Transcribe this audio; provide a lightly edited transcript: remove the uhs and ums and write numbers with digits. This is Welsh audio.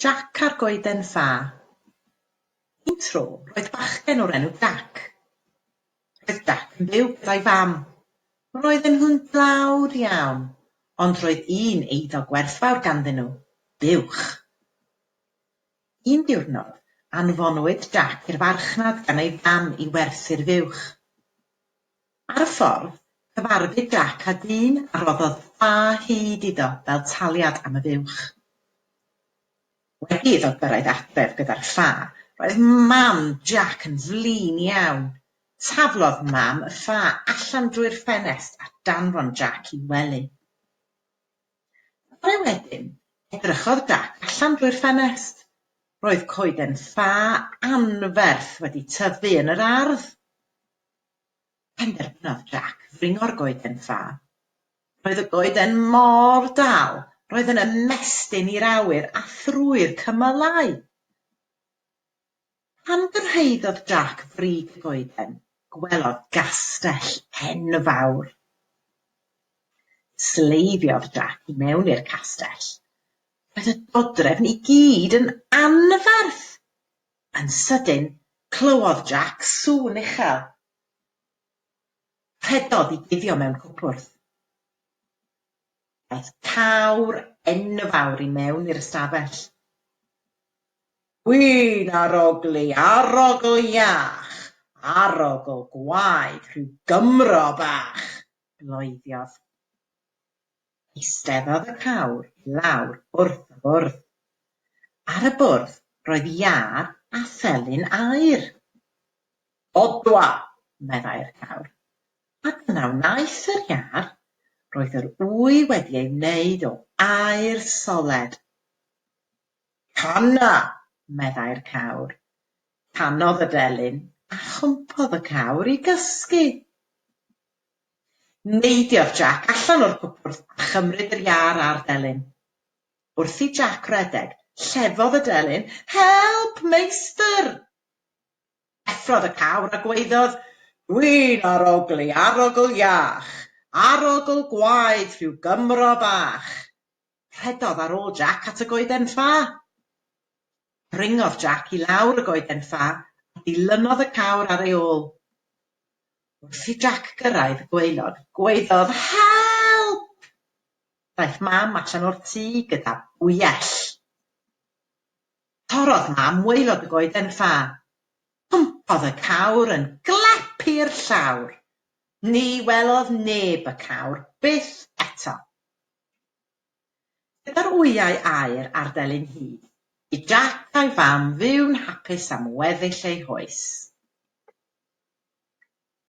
Jac a'r goeden ffa. Un tro, roedd bachgen o'r enw Jac. Roedd Jac yn byw gyda'i fam. Roedden nhw'n dlawd iawn, ond roedd un eiddo gwerthfawr ganddyn nhw, buwch. Un diwrnod, anfonwyd Jac i'r farchnad gan ei fam i werthu'r fuwch. Ar y ffordd, cyfarfu Jac â dyn a roddodd ffa hud iddo fel taliad am y fuwch. Wedi iddo gyrraedd adref gyda'r ffa, roedd mam Jac yn flin iawn. Taflodd mam y ffa allan drwy'r ffenest a danfon Jac i'w wely. Y bore wedyn, edrychodd Jac allan drwy'r ffenest. Roedd coeden ffa anferth wedi tyfu yn yr ardd. Penderfynodd Jac ddringo'r goeden ffa. Roedd y goeden mor dal, roedd yn ymestyn i'r awyr a thrwy'r cymylau. Pan gyrhaeddodd Jac frig y goeden, gwelodd gastell enfawr. Sleifiodd Jac i mewn i'r castell. Roedd y dodrefn i gyd yn anferth! Yn sydyn, clywodd Jac sŵn uchel. Rhedodd i guddio mewn cwpwrdd. Daeth cawr enfawr i mewn i'r ystafell. Dwi'n arogli arogl iach, arogl gwaed rhyw Gymro bach, bloeddiodd. Eisteddodd y cawr i lawr wrth y bwrdd. Ar y bwrdd roedd iâr a thelyn aur. Dodwa, meddai'r cawr. A dyna wnaeth yr iâr. Roedd yr wy wedi ei wneud o aur soled. Cana, meddai'r cawr. Canodd y delyn a chwmpodd y cawr i gysgu. Neidiodd Jac allan o'r cwpwrdd a chymryd yr iâr a'r delyn. Wrth i Jac redeg, llefodd y delyn, Help, meistr! Deffrodd y cawr a gwaeddodd, Dwi'n arogli arogl iach, arogl gwaed rhyw Gymro bach. Rhedodd ar ôl Jac at y goeden ffa. Dringodd Jac i lawr y goeden ffa a dilynodd y cawr ar ei ôl. Wrth i Jac gyrraedd y gwaelod, gwaeddodd Help! Daeth Mam allan o'r tŷ gyda bwyell. Torrodd Mam waelod y goeden ffa. Cwympodd y cawr yn glep i'r llawr. Ni welodd neb y cawr byth eto. Gyda'r wyau aur a'r delyn hud, bu Jac a'i fam fyw'n hapus am weddill eu hoes.